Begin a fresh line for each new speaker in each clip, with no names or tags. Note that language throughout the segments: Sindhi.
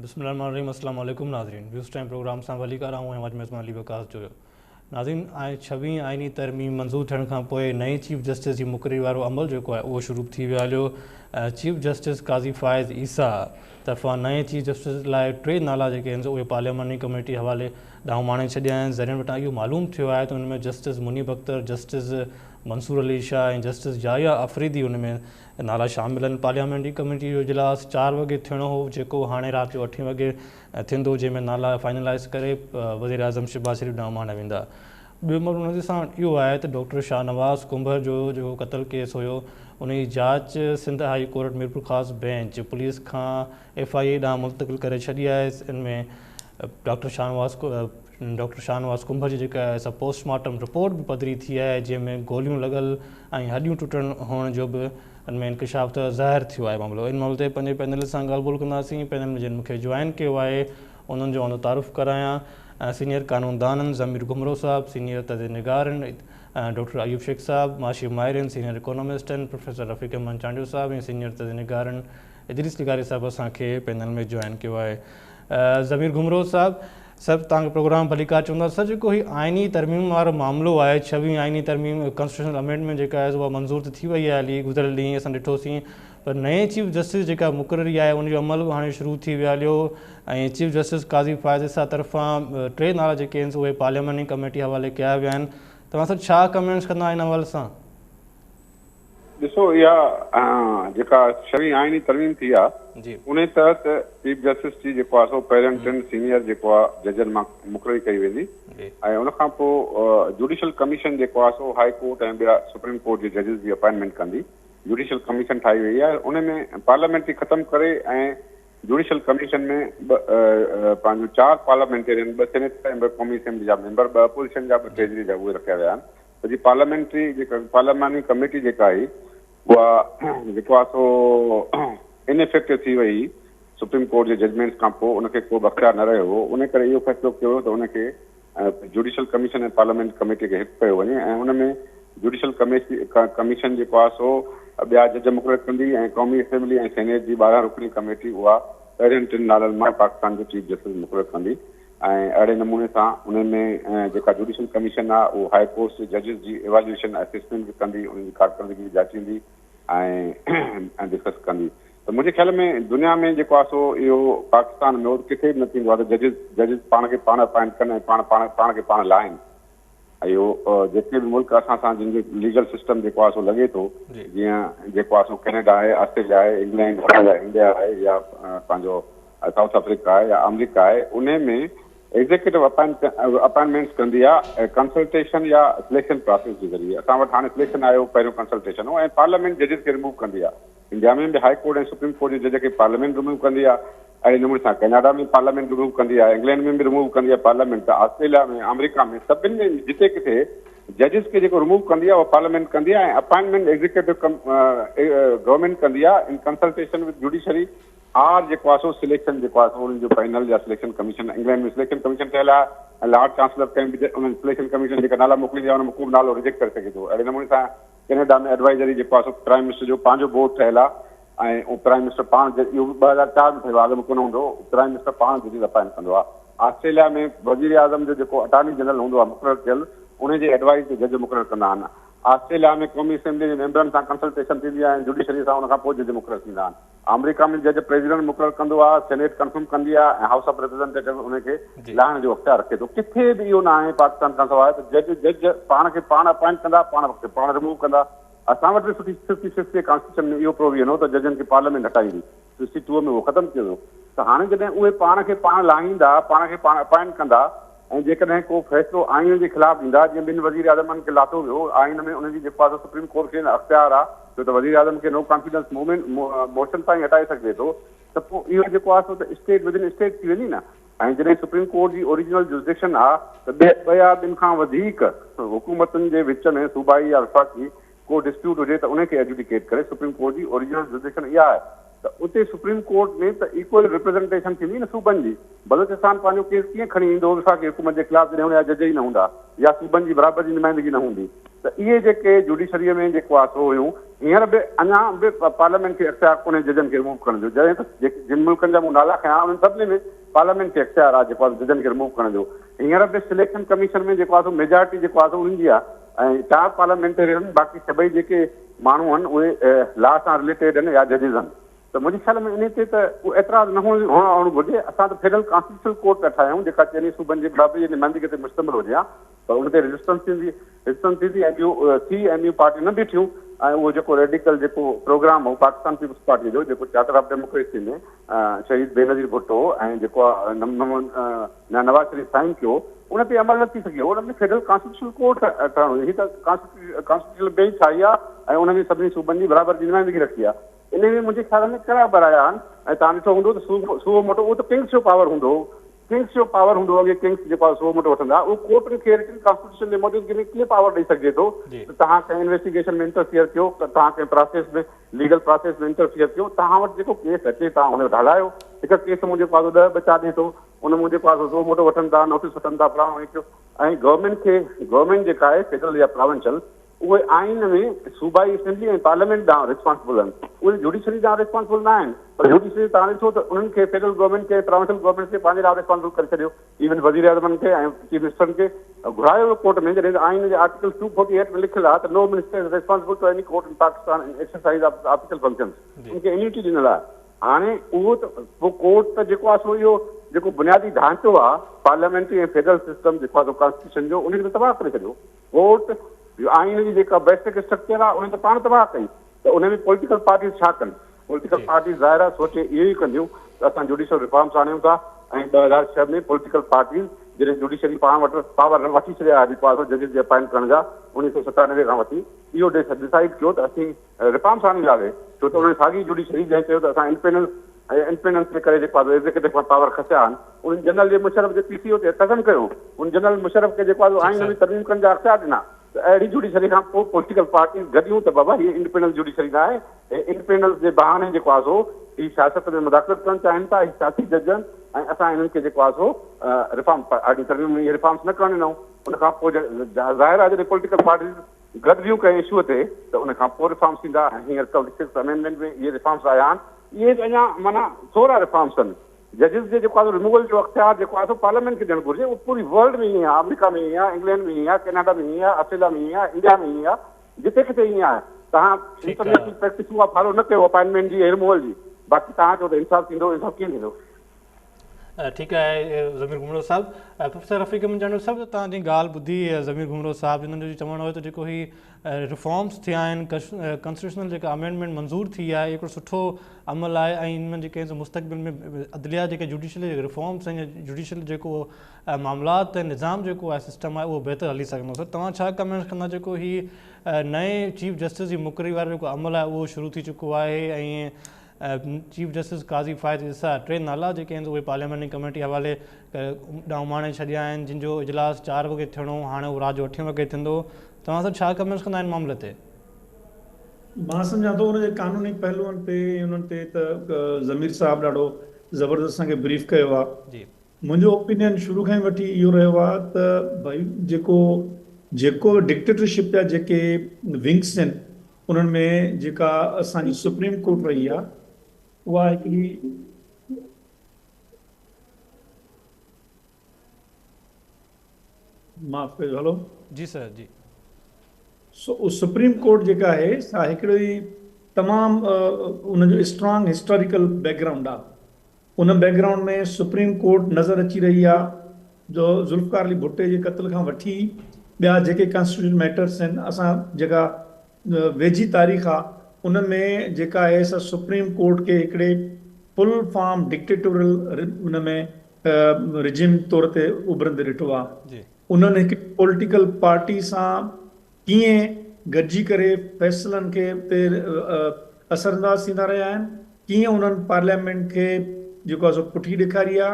بسم الله الرحمن الرحيم السلام عليڪم ناظرين ويوز ٽائيم پروگرام سان ڀليڪار آئون آهيان ميزبان علي وقاص جويو ناظرين آئين ڇويهين آئيني ترميم منظور ٿيڻ کان پوء نئين چيف جسٽس جي مقرري وارو عمل جيڪو آهي اهو شروع ٿي ويو هليو چيف جسٽس قاضي فائز عيسيٰ طرفان نئين چيف جسٽس لاء ٽي نالا جيڪي آهن اهي پارلياماني ڪميٽي حوالي ڏانهن اماڻي ڇڏيا آهن ذريعن وٽان اهو معلوم ٿيو آهي ته ان ۾ justice Munib Akhtar justice Mansoor Ali Shah ۽ justice Yahya Afridi ان ۾ نالا شامل آهن. پارليامينٽري ڪميٽي جو اجلاس چار وڳي ٿيڻو هو جيڪو هاڻي رات جو اٺين وڳي ٿيندو جنهن ۾ نالا فائنلائيز ڪري وزيراعظم شهباز شريف ڏانهن اماڻيا ويندا. ٻيو معاملو ان سان اهو آهي ته ڊاڪٽر شاهنواز ڪنڀر جو جيڪو قتل ڪيس هيو ان جي جاچ Sindh high court Mirpurkhas bench police کان ايف I اي ڏانهن منتقل ڪري ڇڏي آهي ان ۾ ڊاڪٽر شاهنواز ڊاڪٽر شاهنواز ڪنڀر جي جيڪا آهي سا پوسٽ مارٽم رپورٽ به پڌري ٿي آهي جنهن ۾ گوليون لڳل ۽ هڏيون ٽٽڻ هئڻ جو به ان ۾ انڪشاف ته ظاهر ٿيو آهي معاملو ان معاملي تي پنهنجي پينل سان ڳالهه ٻولهه ڪنداسين پينل ۾ جن مونکي جوائن ڪيو آهي انهن جو آئون تعارف ڪرايان سينيئر قانوندانن ضمير گهمرو صاحب سينيئر تجزيه نگارن ڊاڪٽر ايوب شيخ صاحب معاشي ماهرين سينيئر اڪانومسٽن پروفيسر رفيق احمد چانڊيو صاحب ۽ سينيئر تجزيه نگارن ادريس لغاري صاحب اسان کي پينل ۾ جوائن ڪيو آهي ضمير گهمرو صاحب سر توهان کي پروگرام ڀليڪار چوندا سر جيڪو هي آئيني ترميم وارو معاملو آهي ڇويهين آئيني ترميم ڪانسٽيٽيوشنل امينڊمينٽ جيڪا آهي اها منظور ته ٿي وئي آهي هلي گذريل ڏينهن اسان ڏٺوسين پر نئين چيف جسٽس جيڪا مقرري آهي ان جو عمل به هاڻي شروع ٿي ويو هليو ۽ چيف جسٽس قاضي فائز عيسيٰ طرفان ٽي نالا جيڪي آهن اهي پارلياماني ڪميٽي حوالي ڪيا ويا آهن توهان سر ڇا ڪمينٽس ڪندا ان حوالي سان؟
ڏسو اها جيڪا ڇويهين آئيني ترميم ٿي آ انهي تحت چيف جسٽس جي جيڪو آ سو پهرين ٽن سينيئر جيڪو آ ججن مان مقرري ڪئي ويندي ۽ ان کان پوء جوڊيشل ڪميشن جيڪو آ سو هائي ڪورٽ ۽ ٻيا سپريم ڪورٽ جي ججز جي اپائنٽمينٽ ڪندي جوڊيشل ڪميشن ٺاهي وئي آهي ان ۾ پارليامينٽري ختم ڪري ۽ جوڊيشل ڪميشن ۾ ٻه پنهنجو چار پارليامينٽيرين ٻه سينيٽر ۽ ٻه قومي اسيمبلي جا ميمبر ٻه اپوزيشن جا ٻه ٽريزري جا اهي رکيا ويا آهن ته جي پارليامينٽري جيڪا پارلياماني ڪميٽي جيڪا آئي اها جيڪو آهي سو ان افيڪٽو ٿي وئي سپريم ڪورٽ جي ججمينٽس کان پوء ان کي ڪو به اختيار نه رهيو هو ان ڪري اهو فيصلو ڪيو ويو ته ان کي جوڊيشل ڪميشن ۽ پارليامينٽ ڪميٽي کي هڪ ڪيو وڃي ۽ ان ۾ جوڊيشل ڪميشن جيڪو آهي سو ٻيا جج مقرر ڪندي ۽ قومي اسيمبلي ۽ سينيٽ جي 12 رڪني ڪميٽي اها پهرين ٽن نالن مان پاڪستان جو چيف جسٽس مقرر ڪندي ۽ اهڙي نموني سان انهن ۾ جيڪا جوڊيشل ڪميشن آهي اهو هاء ڪورٽس جي ججز جي ايواليوئيشن اسيسمينٽ به ڪندي انهن جي ڪارڪردگي به جاچيندي ۽ ڊسڪس ڪندي ته منهنجي خيال ۾ دنيا ۾ جيڪو آهي سو اهو پاڪستان ۾ ڪٿي به نه ٿيندو آهي ته ججز ججز پاڻ کي پاڻ اپائنٽ ڪن ۽ پاڻ پاڻ پاڻ کي پاڻ لاهين اهو جيڪي به ملڪ اسان سان جن جو ليگل سسٽم جيڪو آهي سو لڳي ٿو جيئن جيڪو آهي سو ڪينيڊا آهي آسٽريليا آهي انگلينڊ آهي يا انڊيا آهي يا پنهنجو سائوٿ آفريڪا آهي يا آمريڪا آهي انهي ۾ ايگزيڪيوٽو اپائنٽمينٽس ڪندي آهي ڪنسلٽيشن يا سليڪشن پراسيس جي ذريعي اسان وٽ هاڻي سليڪشن آيو پهريون ڪنسلٽيشن هو ۽ پارليامينٽ ججز کي ريموو ڪندي آهي انڊيا ۾ به هائي ڪورٽ ۽ سپريم ڪورٽ جي جج کي پارليامينٽ ريموو ڪندي آهي، اهڙي نموني سان ڪئناڊا ۾ پارليامينٽ ريموو ڪندي آهي، انگلينڊ ۾ به ريموو ڪندي آهي پارليامينٽ ته آسٽريليا ۾، آمريڪا ۾ سڀن ۾ جتي ڪٿي ججز کي جيڪو ريموو ڪندي آهي اها پارليامينٽ ڪندي آهي ۽ اپائنٽمينٽ ايگزيڪيوٽو گورنمينٽ ڪندي آهي ان ڪنسلٽيشن وٿ جوڊيشري آر جيڪو آهي سو سليڪشن جيڪو آهي سو انهن جو پينل يا selection commission England ۾ selection commission ٺهيل آهي ۽ لارڊ چانسلر ڪنهن به انهن سليڪشن ڪميشن جيڪا نالا موڪليندي آهي ان ۾ ڪو به نالو ريجيڪٽ ڪري سگهي ٿو اهڙي نموني سان ڪينيڊا ۾ ايڊوائزري جيڪو آهي سو پرائيم منسٽر جو پنهنجو بورڊ ٺهيل آهي ۽ اهو پرائيم منسٽر پاڻ اهو به 2004 ۾ ٺهيو آهي اڳ ۾ ڪونه هوندو هو پرائيم منسٽر پاڻ ججز اپائنٽ ڪندو آهي آسٽريليا ۾ وزير اعظم جو جيڪو اٽارني جنرل هوندو آهي مقرر ڪيل ان جي ايڊوائز تي جج مقرر ڪندا آهن آسٽريليا ۾ قومي اسيمبلي جي ميمبرن سان ڪنسلٽيشن ٿيندي آهي ۽ جوڊيشري سان ان کان پوء جج مقرر ٿيندا آهن آمريڪا ۾ جج پريزيڊنٽ مقرر ڪندو آهي، سينيٽ ڪنفرم ڪندي آهي ۽ هائوس آف ريپريزنٽيٽو ان کي لاهڻ جو اختيار رکي ٿو. ڪٿي به اهو نه آهي پاڪستان کان سواء ته جج جج پاڻ کي پاڻ اپائنٽ ڪندا، پاڻ کي پاڻ ريموو ڪندا. اسان وٽ به ففٽي ففٽ جي ڪانسٽيٽيوشن ۾ اهو پروويزن هو ته ججن کي پارليامينٽ هٽائيندي. سڪسٽي ٽو ۾ اهو ختم ڪيو ويو ته هاڻي جڏهن اهي پاڻ کي پاڻ لاهيندا، پاڻ کي پاڻ اپائنٽ ڪندا ۽ جيڪڏهن ڪو فيصلو آئين جي خلاف ڏيندا جيئن ٻن وزيراعظمن کي لاٿو ويو آئين ۾ انهن جي جيڪو آهي سو سپريم ڪورٽ کي اختيار آهي ڇو ته وزيراعظم کي نو ڪانفيڊنس موومينٽ موشن سان ئي هٽائي سگهجي ٿو ته پوء اهو جيڪو آهي سو ته اسٽيٽ ودن اسٽيٽ ٿي ويندي نه ۽ جڏهن سپريم ڪورٽ جي اوريجنل جوزڊڪشن آهي ته ٻه يا ٻن کان وڌيڪ حڪومتن جي وچ ۾ صوبائي يا وفاقي ڪو ڊسپيوٽ هجي ته انهي کي ايجوڊيڪيٽ ڪري سپريم ڪورٽ جي اوريجنل جوزڊڪشن اها آهي. ته اتي سپريم ڪورٽ ۾ ته ايڪوئل ريپريزنٽيشن ٿيندي نه صوبن جي. بلوچستان پنهنجو ڪيس ڪيئن کڻي ايندو وفاقي حڪومت جي خلاف جڏهن ان جا جج ئي نه هوندا يا صوبن جي برابر جي نمائندگي نه هوندي ته اهي جيڪي جوڊيشريء ۾ جيڪو آ سو هيون هينئر به اڃا به پارليامينٽ کي اختيار ڪونهي ججن کي رموو ڪرڻ جو جڏهن ته جن ملڪن جا مون نالا کنيا انهن سڀني ۾ پارليامينٽ کي اختيار آ جيڪو آ سو ججن کي رموو ڪرڻ جو. هينئر به سليڪشن ڪميشن ۾ جيڪو آ سو ميجارٽي جيڪو آ سو انهن جي آ ۽ چار پارليامينٽيرين باقي سڀئي جيڪي ماڻهو آهن اهي لا سان رليٽيڊ آهن يا ججز آهن ته منهنجي خيال ۾ انهي تي ته ڪو اعتراض نه هئڻ گهرجي. اسان ته فيڊرل ڪانسٽيٽيوشنل ڪورٽ پيا ٺاهيون جيڪا چئني صوبن جي برابري جي نمائندگي تي مشتمل هجي ها پر ان تي ريزسٽنس ٿيندي ريزسٽنس ٿيندي ۽ ٻيون سي ۽ ٻيون پارٽيون نه بيٺيون ۽ اهو جيڪو ريڊيڪل جيڪو پروگرام هو پاڪستان پيپلز پارٽي جو جيڪو چارٽر آف ڊيموڪريسي ۾ شهيد بينظير ڀٽو ۽ جيڪو ميان نواز شريف سائن ڪيو ان تي عمل نه ٿي سگهيو. ان ۾ فيڊرل ڪانسٽيٽيوشنل ڪورٽ ٺهڻ هئي. هي ته ڪانسٽيٽيوشنل بينچ ٺاهي آهي ۽ ان ۾ سڀني صوبن جي برابر جي نمائندگي رکي آهي. انهي ۾ منهنجي خيال ۾ ڪهڙا برايا آهن ۽ توهان ڏٺو هوندو ته سوئو موٽو اهو ته ڪنگس جو پاور هوندو هو. ڪنگس جو پاور هوندو هو اڳي ڪنگس جيڪو آهي سوئو موٽو وٺندا اهو ڪورٽن کي رٽن ڪانسٽيٽيوشن جي موجودگي ۾ ڪيئن پاور ڏئي سگهجي ٿو ته توهان ڪنهن انويسٽيگيشن ۾ انٽرفيئر ڪيو توهان ڪنهن پراسيس ۾ ليگل پراسيس ۾ انٽرفيئر ڪيو توهان وٽ جيڪو ڪيس اچي توهان ان وٽ هلايو هڪ ڪيس مون جيڪو آهي سو ڏهه ٻچا ڏئي ٿو ان مون جيڪو آهي سو سوئو موٽو وٺن ٿا نوٽيس وٺن ٿا فلاڻو ائين ڪيو ۽ گورنمينٽ کي گورنمينٽ جيڪا آهي فيڊرل يا پراونشل اهي آئين ۾ صوبائي اسيمبلي ۽ پارليامينٽ ڏانهن ريسپانسبل آهن اهي جوڊيشري ڏانهن ريسپانسبل نه آهن پر جوڊيشري توهان ڏسو ته انهن کي فيڊرل گورنمينٽ کي ۽ پراونشل گورنمينٽ کي پنهنجي ڏانهن ريسپانسبل ڪري ڇڏيو ايون وزيراعظمن کي ۽ چيف منسٽرن کي گهرايو ويو ڪورٽ ۾ جڏهن ته آئين جي آرٽيڪل 248 ۾ لکيل آهي ته no minister is responsible to any court in Pakistan in exercise of official functions ان کي اميونٽي ڏنل آهي هاڻي اهو ته پوء ڪورٽ ته جيڪو آهي سو اهو جيڪو بنيادي ڍانچو آهي پارليامينٽري ۽ فيڊرل سسٽم جيڪو آهي سو ڪانسٽيٽيوشن جو ان کي ته تباهه ڪري ڇڏيو. ڪورٽ جو آئين جي جيڪا بيسڪ اسٽرڪچر آهي ان ته پاڻ تباهه ڪئي ته ان ۾ پوليٽيڪل پارٽيز ڇا ڪن؟ پوليٽيڪل پارٽيز ظاهر آهي سوچي اهو ئي ڪنديون ته اسان جوڊيشل ريفارمز آڻيون ٿا ۽ 2006 ۾ پوليٽيڪل پارٽيز جڏهن جوڊيشري پاڻ وٽ پاور وٺي ڇڏيا هئا جيڪو آهي سو ججز جي اپائنٽ ڪرڻ جا 1997 کان وٺي اهو ڊسائيڊ ڪيو ته اسين ريفارمز آڻينداسين ڇو ته انهن ساڳي جوڊيشري جنهن چيو ته اسان انڊپينڊنس ۽ انڊپينڊنس جي ڪري جيڪو آهي سو ايگزيڪيٽو کان پاور کسيا آهن انهن جنرل جي مشرف جي پي سي او تي قسم ڪيو ان جنرل مشرف کي جيڪو آهي سو آئين ۾ ترميم ڪرڻ جا اختيار ڏنا ته اهڙي جوڊيشري کان پوء پوليٽيڪل پارٽيز گڏيون ته بابا هي انڊپينڊنس جوڊيشري نه آهي هي انڊپينڊنس جي بهاني جيڪو آهي سو هي سياست ۾ مداخلت ڪرڻ چاهين ٿا هي سياسي جج آهن ۽ اسان انهن کي جيڪو آهي سو ريفارم آئيني ترميم ۾ اهي ريفارمز نه ڪرڻ ڏنائون ان کان پوء ظاهر آهي جڏهن پوليٽيڪل پارٽيز گڏجيون ڪنهن اشوء تي ته ان کان پوء ريفارمز ٿيندا ۽ هينئر ٽوئنٽي سڪس امينڊمينٽ ۾ اهي ريفارمز آيا آهن اهي به اڃا معنيٰ ٿورا ريفارمز آهن. ججز جي جيڪو آهي سو رموول جو اختيار جيڪو آهي سو پارليامينٽ کي ڏيڻ گهرجي اهو پوري ورلڊ ۾ ائين آهي آمريڪا ۾ ائين آهي انگلينڊ ۾ ائين آهي ڪيناڊا ۾ ائين آهي آسٽريليا ۾ ائين آهي انڊيا ۾ ائين آهي جتي ڪٿي ائين آهي توهان انٽرنيشنل پريڪٽس اها فالو نه ڪيو اپائنٽمينٽ جي ۽ رموول جي باقي توهان چئو ته انصاف ٿيندو انصاف ڪيئن ٿيندو.
ٺيڪ آهي ضمير گهمرو صاحب پروفيسر رفيق احمد چانڊيو صاحب توهان جي ڳالهه ٻڌي ضمير گهمرو صاحب جن جو چوڻ هو ته جيڪو هي ريفارمز ٿيا آهن ڪانسٽيٽيوشنل جيڪا امينڊمينٽ منظور ٿي آهي هڪڙو سٺو عمل آهي ۽ ان ۾ جيڪي مستقبل ۾ عدليه جيڪي جوڊيشل ريفارمز آهن جوڊيشل جيڪو معاملات ۽ نظام جيڪو آهي سسٽم آهي اهو بهتر هلي سگهندو سر توهان ڇا ڪمينٽس ڪندا جيڪو هي نئين چيف جسٽس جي مقرري وارو جيڪو عمل آهي اهو شروع ٿي چڪو آهي ۽ چيف جسٽس قاضي فائز عيسيٰ ٽي نالا جيڪي آهن اهي پارلياماني ڪميٽي حوالي ڏانهن اماڻي ڇڏيا آهن جن جو اجلاس چار وڳي ٿيڻو هو هاڻي اهو رات جو اٺين وڳي ٿيندو توهان سر ڇا ڪمينٽس ڪندا ان معاملي تي؟
مان سمجهان ٿو ان جي قانوني پهلوئن تي انهن تي ته ضمير صاحب ڏاڍو زبردست اسان کي بريف ڪيو آهي. جي. منهنجو اوپينين شروع کان ئي وٺي اهو رهيو آهي ته ڀائي جيڪو جيڪو ڊڪٽيٽرشپ جا جيڪي ونگس آهن انهن ۾ جيڪا اسان جي سپريم ڪورٽ رهي آهي اها هڪڙي معاف ڪجو هلو.
جي سر جي.
سو سپريم ڪورٽ جيڪا آهي سا هڪڙي تمام ان جو اسٽرانگ هسٽاريڪل بيڪ گرائونڊ آهي ان بيڪ گرائونڊ ۾ سپريم ڪورٽ نظر اچي رهي آ جو ذوالفقار علي ڀٽي جي قتل کان وٺي ٻيا جيڪي ڪانسٽيٽيوشن ميٽرس آهن اسان جيڪا ويجهي تاريخ آ ان ۾ جيڪا آهي سا سپريم ڪورٽ کي هڪڙي فل فارم ڊڪٽيٽورل ان ۾ رجيم طور تي اڀرندي ڏٺو آ انهن هڪ پوليٽيڪل پارٽي سان ڪيئن گڏجي ڪري فيصلن کي تي اثرانداز ٿيندا رهيا آهن، ڪيئن انهن پارليامينٽ کي جيڪو آهي سو پٺي ڏيکاري آهي،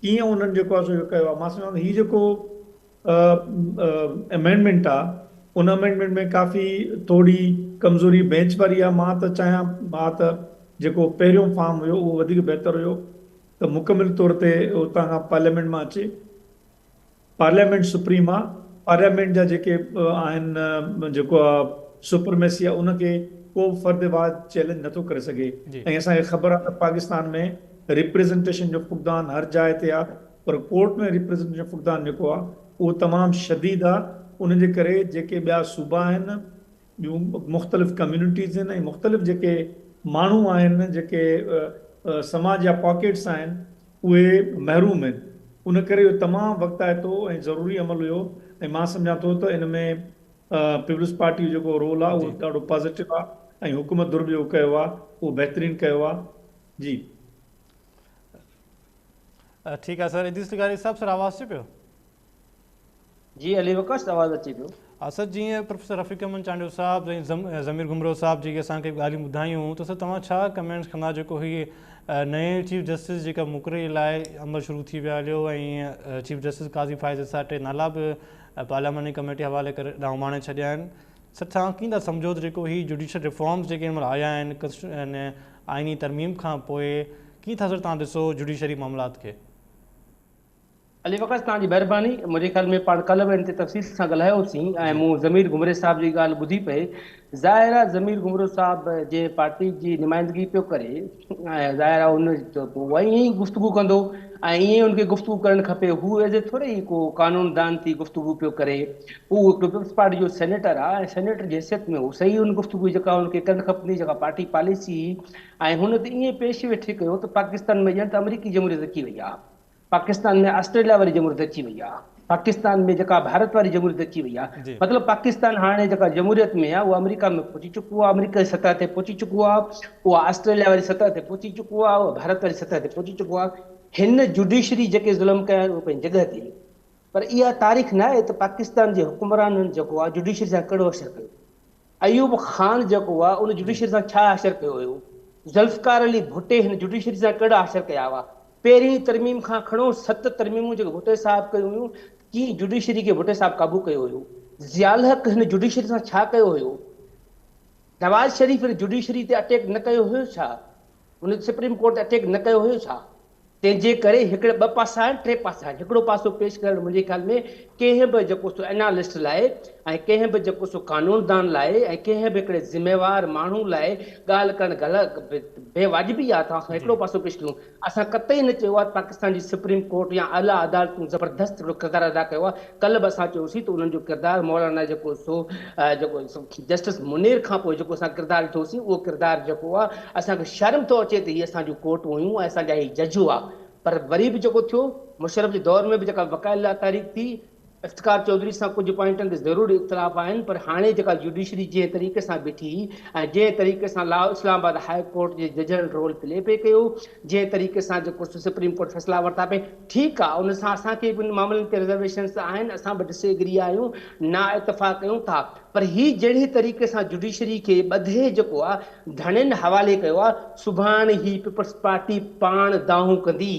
ڪيئن انهن جيڪو آهي سو اهو ڪيو آهي. مان سمجهان ٿو هي جيڪو امينڊمينٽ آهي ان امينڊمينٽ ۾ ڪافي ٿوري ڪمزوري بينچ واري آهي، مان ته چاهيان ها ته جيڪو پهريون فارم هيو اهو وڌيڪ بهتر هيو ته مڪمل طور تي اتان کان پارليامينٽ مان اچي. پارليامينٽ سپريم آ، پارليامينٽ جا جيڪي آهن جيڪو آ سپرميسي آ ان کي ڪو به فرد واحد چئلينج نٿو ڪري سگهي ۽ اسان کي خبر آ ته پاڪستان ۾ ريپريزنٽيشن جو فقدان هر جاء تي آ پر ڪورٽ ۾ ريپريزنٽيشن جو فقدان جيڪو آ اهو تمام شديد آ ان جي ڪري جيڪي ٻيا صوبا آهن ٻيون مختلف ڪميونٽيز آهن ۽ مختلف جيڪي ماڻهو آهن جيڪي سماج جا پاڪيٽس آهن اهي محروم آهن ان ڪري اهو تمام وقتائتو ۽ ضروري عمل هيو ۽ مان سمجهان ٿو ته ان ۾ پيپلز پارٽي جو جيڪو رول آهي اهو ڏاڍو پازيٽو آهي ۽ حڪومت ڌر به جيڪو ڪيو آهي اهو بهترين ڪيو آهي جي.
ٺيڪ آهي سر ادريس لغاري صاحب سر آواز اچي پيو.
جي علي وقاص آواز اچي پيو.
ها سر جيئن پروفيسر رفيق احمد چانڊيو صاحب ۽ ضمير گهمرو صاحب جيڪي اسان کي ڳالهيون ٻڌايون ته سر توهان ڇا ڪمينٽس ڪندا جيڪو هي نئين چيف جسٽس جيڪا مقرري لاء عمل شروع ٿي ويو هليو ۽ چيف جسٽس قاضي فائز عيسيٰ ٽي نالا به پارلياماني ڪميٽي حوالي ڪري ڏانهن اماڻي ڇڏيا آهن سر توهان ڪيئن ٿا سمجهو ته جيڪو هي جوڊيشل ريفارمز جيڪي هن مهل آيا آهن آئيني ترميم کان پوء ڪيئن ٿا سر توهان ڏسو جوڊيشري معاملات کي.
علي وقاص توهان جي مهرباني منهنجي خيال ۾ پاڻ ڪلهه به ان تي تفصيل سان ڳالهايوسين ۽ مون ضمير گهمري صاحب جي ڳالهه ٻڌي پئي ظاهر آهي ضمير گهمرو صاحب جنهن پارٽي جي نمائندگي پيو ڪري ۽ ظاهر آهي ان ته پوء ائين ئي گفتگو ڪندو ۽ ائين ئي ان کي گفتگو ڪرڻ کپي هو ايز اي ٿوري ئي ڪو قانون دان ٿي گفتگو پيو ڪري هو هڪڙو پيپلز پارٽي جو سينيٽر آهي ۽ سينيٽر جي حيثيت ۾ هو صحيح ان گفتگو جيڪا ان کي ڪرڻ کپندي جيڪا پارٽي پاليسي هئي ۽ هن ته ائين پيش ويٺي ڪيو ته پاڪستان ۾ ڄڻ ته آمريڪي جمهوريت اچي وئي آهي پاڪستان ۾ آسٽريليا واري جمهوريت اچي وئي آ پاڪستان ۾ جيڪا ڀارت واري جمهوريت اچي وئي آ مطلب پاڪستان هاڻي جيڪا جمهوريت ۾ آ اها آمريڪا ۾ پهچي چڪو آ آمريڪا جي سطح تي پهچي چڪو آ اها آسٽريليا واري سطح تي پهچي چڪو آ اها ڀارت واري سطح تي پهچي چڪو آ هن جوڊيشري جيڪي ظلم ڪيا آهن اهي پنهنجي جڳهه تي پر اها تاريخ نه آهي ته پاڪستان جي حڪمرانن جيڪو آ جوڊيشري سان ڪهڙو حشر ڪيو ايوب خان جيڪو آ ان جوڊيشري سان ڇا حشر ڪيو هيو؟ ذوالفقار علي ڀٽي هن جوڊيشري سان ڪهڙا حشر ڪيا هئا؟ پهرين ترميم کان کڻو ست ترميمون جيڪي ڀٽي صاحب ڪيون هيون ڪيئن جوڊيشري کي ڀٽي صاحب قابو ڪيو هيو؟ ضياء الحق هن جوڊيشري سان ڇا ڪيو هيو؟ نواز شريف هن جوڊيشري تي اٽيڪ نه ڪيو هيو ڇا؟ هن سپريم ڪورٽ تي اٽيڪ نه ڪيو هيو ڇا؟ تنهن جي ڪري هڪڙي ٻه پاسا آهن، ٽي پاسا آهن. هڪڙو پاسو پيش ڪرڻ منهنجي خيال ۾ ڪنهن به جيڪو سو اينالسٽ لاء ۽ ڪنهن به جيڪو سو قانوندان لاء ۽ ڪنهن به هڪڙي ذميوار ماڻهو لاء ڳالهه ڪرڻ غلط بي واجبي آهي ته اسان هڪڙو پاسو پيش ڪيون. اسان قطعي نه چيو آهي ته پاڪستان جي سپريم ڪورٽ يا اعليٰ عدالتون زبردست هڪڙو ڪردار ادا ڪيو آهي. ڪلهه به اسان چيوسين ته انهن جو ڪردار مولانا جيڪو سو جيڪو جسٽس منير کان پوء جيڪو اسان ڪردار ڏٺوسين اهو ڪردار جيڪو آهي اسان کي شرم ٿو اچي ته هي اسان جون ڪورٽون هيون ۽ اسان جا هي جج هئا پر وري به جيڪو ٿيو مشرف جي دور ۾ به جيڪا وقائع الله تحريڪ ٿي افتخار چوڌري سان ڪجهه پوائنٽن تي ضرور اختلاف آهن پر هاڻي جيڪا جوڊيشري جنهن طريقي سان بيٺي ۽ جنهن طريقي سان لا اسلام آباد هاء ڪورٽ جي ججن رول پلي پئي ڪيو جنهن طريقي سان جيڪو سپريم ڪورٽ فيصلا ورتا پئي ٺيڪ آ ان سان اسان کي به ان معاملن تي رزرويشنز آهن اسان به ڊس ايگري آهيون نا اتفاق ڪيون ٿا پر هي جهڙي طريقي سان جوڊيشري کي ٻڌي جيڪو آ ڌڻين حوالي ڪيو آ سڀاڻ هي پيپلز پارٽي پاڻ دانهون ڪندي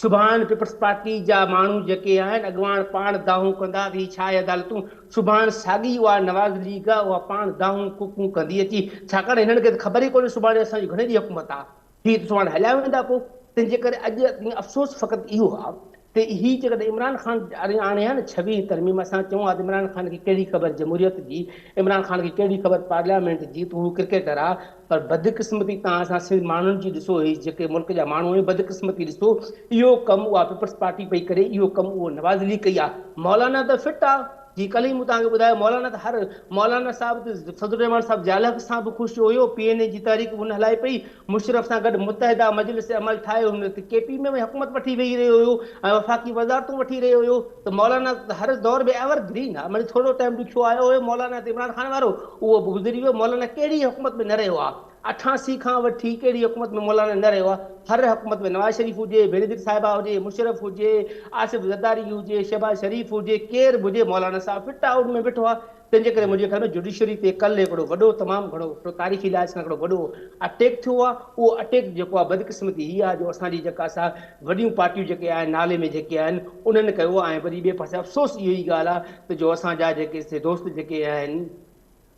سڀاڻ پيپلز پارٽي جا ماڻهو جيڪي آهن اڳواڻ پاڻ دانهون ڪندا ته هي ڇا آهي عدالتون سڀاڻ ساڳي اها نواز ليگ آ اها پاڻ دانهون ڪوڪون ڪندي اچي ڇاڪاڻ هنن کي ته خبر ئي ڪونهي سڀاڻي اسان جي گهڻي ڏينهن حڪومت آ هي ته سڀاڻي هليا ويندا پوء تنهن جي ڪري اڄ افسوس فقط اهو آ ته هي جيڪڏهن عمران خان آڻي ها نه ڇويهين ترميم اسان چئون ها ته عمران خان کي ڪهڙي خبر جمهوريت جي عمران خان کي ڪهڙي خبر پارليامينٽ جي ته هو ڪرڪيٽر آ پر بدقسمتي تان اسان سنڌ ماڻهن جي ڏسو هي جيڪي ملڪ جا ماڻهو آهيون بدقسمتي ڏسو اهو ڪم اها پيپلز پارٽي پئي ڪري اهو ڪم اهو نواز ليگ ڪئي آ مولانا ته فٽ آ جي ڪلهه ئي مون توهان کي ٻڌايو مولانا ته هر مولانا صاحب ته فضل الرحمان صاحب ضياء الحق سان به خوش هيو پي اين اي جي تحريڪ به هن هلائي پئي مشرف سان گڏ متحده مجلس عمل ٺاهي هن ته ڪي پي ۾ به حڪومت وٺي ويهي رهيو هيو ۽ وفاقي وزارتون وٺي رهيو هيو ته مولانا ته هر دور ۾ ايور گرين آهي مڙئي ٿورو ٽائيم ڏکيو آيو هيو مولانا ته عمران خان وارو اهو به گذري ويو مولانا ڪهڙي حڪومت ۾ نه رهيو آهي 88 کان وٺي ڪهڙي حڪومت ۾ مولانا نه رهيو آهي، هر حڪومت ۾ نواز شريف هجي، بينظير صاحبه هجي، مشرف هجي، آصف زرداري هجي، شهباز شريف هجي، ڪير به هجي مولانا صاحب فٽ آئوٽ ۾ ويٺو آهي، تنهن جي ڪري منهنجي خيال ۾ جوڊيشري تي ڪلهه هڪڙو وڏو تمام گهڻو هڪڙو تاريخي لحاظ کان هڪڙو وڏو اٽيڪ ٿيو آهي، اهو اٽيڪ جيڪو آهي بدقسمتي هي آهي جو اسان جي جيڪا سا وڏيون پارٽيون جيڪي آهن نالي ۾ جيڪي آهن انهن ڪيو آهي ۽ وري ٻئي پاسي افسوس اهو ئي ڳالهه آهي ته جو اسان جا جيڪي سي دوست جيڪي آهن.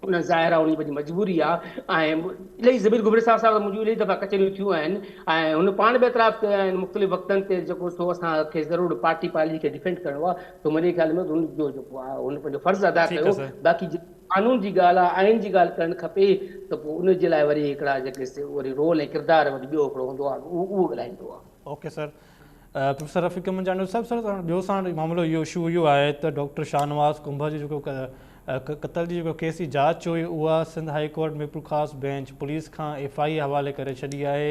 ان ظاهر آهي ان جي پنهنجي مجبوري آهي ۽ الائي ضمير گهمري صاحب سان منهنجون الائي دفعا ڪچهريون ٿيون آهن ۽ هن پاڻ به اعتراف ڪيا آهن مختلف وقتن تي جيڪو سو اسان کي ضرور پارٽي پاليسي کي ڊفينڊ ڪرڻو آهي ته منهنجي خيال ۾ هن جو جيڪو آهي هن پنهنجو فرض ادا ڪيو باقي قانون جي ڳالهه آهي آئين جي ڳالهه ڪرڻ کپي ته پوء ان جي لاء وري هڪڙا جيڪي وري رول ۽ ڪردار وري ٻيو هڪڙو هوندو آهي اهو ڳالهائيندو آهي.
Okay sir professor Rafiq Ahmed Chandio صاحب سر ٻيو ساڻ معاملو اهو اشو اهو آهي ته ڊاڪٽر شاهنواز ڪنڀر جي جيڪو قتل جي جيڪو ڪيس جي جاچ هئي اها Sindh high court Mirpurkhas bench police کان ايف I اي حوالي ڪري ڇڏي آهي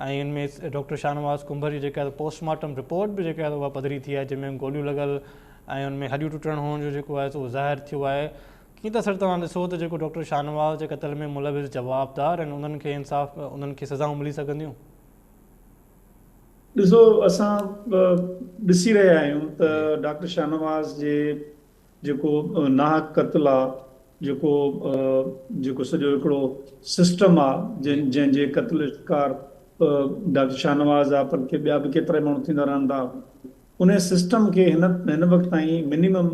۽ ان ۾ ڊاڪٽر شاهنواز ڪنڀر جي جيڪا پوسٽ مارٽم رپورٽ به جيڪا اها پڌري ٿي آهي جنهن ۾ گوليون لڳل ۽ ان ۾ هڏيون ٽٽڻ هئڻ جو جيڪو آهي سو ظاهر ٿيو آهي ڪيئن ٿا سر توهان ڏسو ته جيڪو ڊاڪٽر شاهنواز جي قتل ۾ ملوث جوابدار آهن انهن کي انصاف انهن کي سزائون ملي سگهنديون؟
ڏسو اسان ڏسي رهيا آهيون ته ڊاڪٽر شاهنواز جي جيڪو ناحق قتل آ جيڪو جيڪو سڄو هڪڙو سسٽم آ جنهن جنهن جي قتل جو شڪار ڊاڪٽر شاهنواز آ پر ڪي ٻيا به ڪيترائي ماڻهو ٿيندا رهن ٿا ان سسٽم کي هن هن وقت تائين منيمم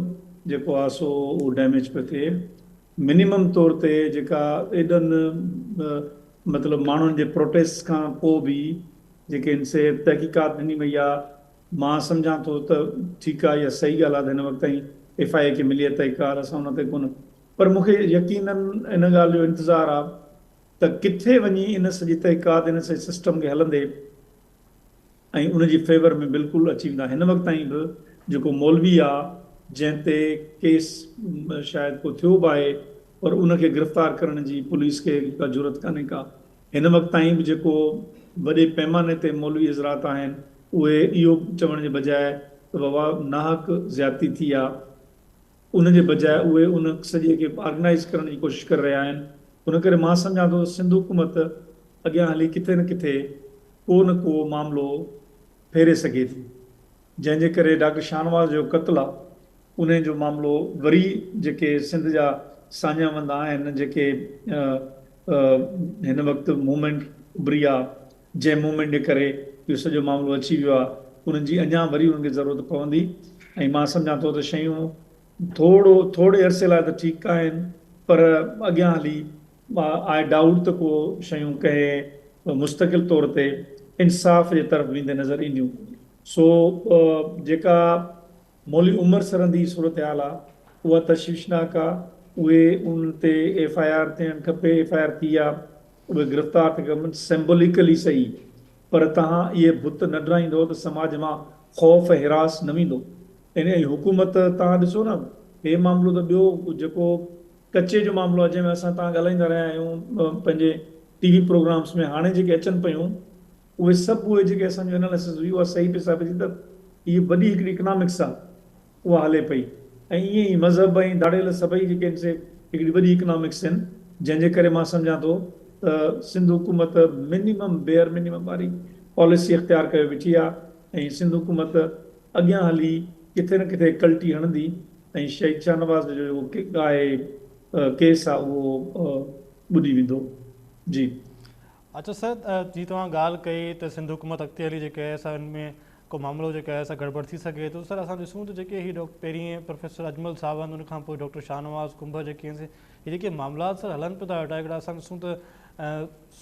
جيڪو آ سو اهو ڊيميج پيو ٿئي منيمم طور تي جيڪا ايڏن مطلب ماڻهن جي پروٽيسٽ کان پوء به جيڪي ان سي تحقيقات ڏني وئي آ مان سمجهان ٿو ته ٺيڪ آ يا صحيح ڳالهه آ ته هن وقت تائين ايف I اي کي ملي آ تحقيقات اسان ان تي ڪونه پر مون کي يقينن ان ڳالهه جو انتظار آ ته ڪٿي وڃي ان سڄي تحقيقات ان سڄي سسٽم کي هلندي ۽ ان جي فيور ۾ بلڪل اچي ويندا. هن وقت تائين به جيڪو مولوي آ جنهن تي ڪيس شايد ڪو ٿيو به آهي پر ان کي گرفتار ڪرڻ جي پوليس کي ڪا جرئت ڪانهي ڪا. هن وقت تائين به جيڪو وڏي پيماني تي مولوي حضرات آهن اهي اهو چوڻ جي بجاء ته بابا ناحق زيادتي ٿي آ ان جي بجاء اهي ان سڄي کي آرگنائيز ڪرڻ جي ڪوشش ڪري رهيا آهن. ان ڪري مان سمجهان ٿو ته سنڌ حڪومت اڳيان هلي ڪٿي نه ڪٿي ڪو نه ڪو معاملو ڦيري سگهي ٿي. جنهن جي ڪري ڊاڪٽر شاهنواز جو قتل آ انهي جو معاملو وري جيڪي سنڌ جا ساڃاهه وند آهن جيڪي هن وقت موومينٽ اڀري آ جنهن موومينٽ جي ڪري اهو سڄو معاملو اچي ويو آ انهن جي اڃا وري انهن کي ضرورت پوندي ۽ مان سمجهان ٿو ته شيون ٿورو ٿوري عرصي لاء ته ٺيڪ آهن پر اڳيان هلي آء ڊائوٽ ته ڪو شيون ڪنهن مستقل طور تي انصاف جي طرف ويندي نظر اينديون سو جيڪا مولوي عمر سرهندي جي صورتحال آ اها تشويشناڪ آ اهي ان تي ايف I R ٿيڻ کپي ايف I R ٿي آ اهي گرفتار ٿي کپن سيمبوليڪلي سهي پر توهان اهي بت نه ڊرائيندو ته سماج مان خوف ۽ هراس نه ويندو ۽ حڪومت توهان ڏسو نه هي معاملو ته ٻيو جيڪو ڪچي جو معاملو آ جنهن ۾ اسان توهان ڳالهائيندا رهيا آهيون پنهنجي ٽي وي پروگرامس ۾ هاڻي جيڪي اچن پيون اهي سڀ اهي جيڪي اسان جو اناليسس هئي اها صحيح پئي ثابت ٿي ته هيء وڏي هڪڙي اڪنامڪس آ اها هلي پئي ۽ ائين ئي مذهب ۽ ڌاڙيل سڀئي جيڪي آهن سي هڪڙي وڏي اڪنامڪس آهن جنهن جي ڪري مان سمجهان ٿو ته سنڌ حڪومت منيمم بيئر منيمم واري پاليسي اختيار ڪيو ويٺي آ ۽ سنڌ حڪومت اڳيان هلي ڪٿي نه ڪٿي ڪلٽي هڻندي ۽ شهيد شاهنواز جو جيڪو آهي ڪيس آ اهو ٻڏي ويندو جي.
اچا سر جي توهان ڳالهه ڪئي ته سنڌ حڪومت اڳتي هلي جيڪي آهي سا ان ۾ ڪو معاملو جيڪو آهي سا گڙٻڙ ٿي سگهي ٿو سر اسان ڏسون ته جيڪي هي پهرين پروفيسر اجمل ساوند ان کان پوء ڊاڪٽر شاهنواز ڪنڀر جيڪي آهن سي هي جيڪي معاملات سر هلن پيا ٿا ويٺا هڪڙا اسان ڏسون ته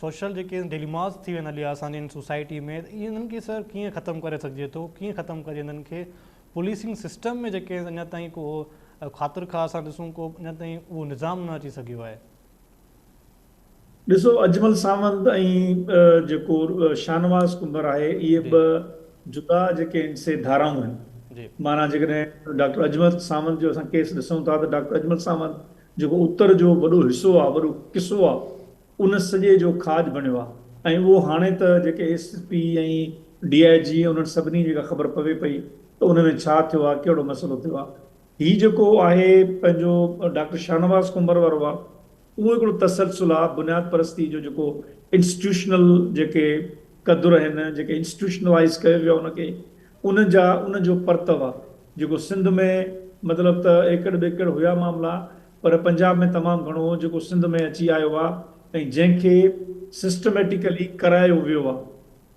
سوشل جيڪي ڊيليماز ٿي ويا آهن هليا اسان جي سوسائٽي ۾ انهن کي سر ڪيئن ختم ڪري سگهجي ٿو ڪيئن ختم ڪجي انهن کي پوليسنگ سسٽم ۾ جيڪي اڃا تائين ڪو خاطر خواهه اسان ڏسون ڪو اڃا تائين اهو نظام نه اچي سگهيو آهي.
ڏسو اجمل ساوند ۽ جيڪو شاهنواز ڪنڀر آهي اهي ٻه جدا جيڪي آهن سي ڌارائون آهن معنيٰ جيڪڏهن ڊاڪٽر اجمل ساوند جو اسان ڪيس ڏسون ٿا ته ڊاڪٽر اجمل ساوند جيڪو اتر جو وڏو حصو آهي وڏو قصو آهي ان سڄي جو کاڄ بڻيو آهي ۽ اهو هاڻي ته جيڪي S S P ۽ D I جي انهن سڀني جيڪا خبر پوي پئي ته ان ۾ ڇا ٿيو آهي ڪهڙو مسئلو ٿيو آهي هي جيڪو آهي پنهنجو ڊاڪٽر شاهنواز ڪنڀر وارو آهي اهو هڪڙو تسلسل آ بنياد پرستي جو جيڪو انسٽيٽيوشنل جيڪي قدر آهن جيڪي انسٽيٽيوشنلائيز ڪيو ويو آ ان کي ان جا ان جو پرتو آ جيڪو سنڌ ۾ مطلب ته ايڪڙ ٻيڪڙ هيا معاملا پر پنجاب ۾ تمام گهڻو هو جيڪو سنڌ ۾ اچي آيو آ ۽ جنهن کي سسٽميٽيڪلي ڪرايو ويو آ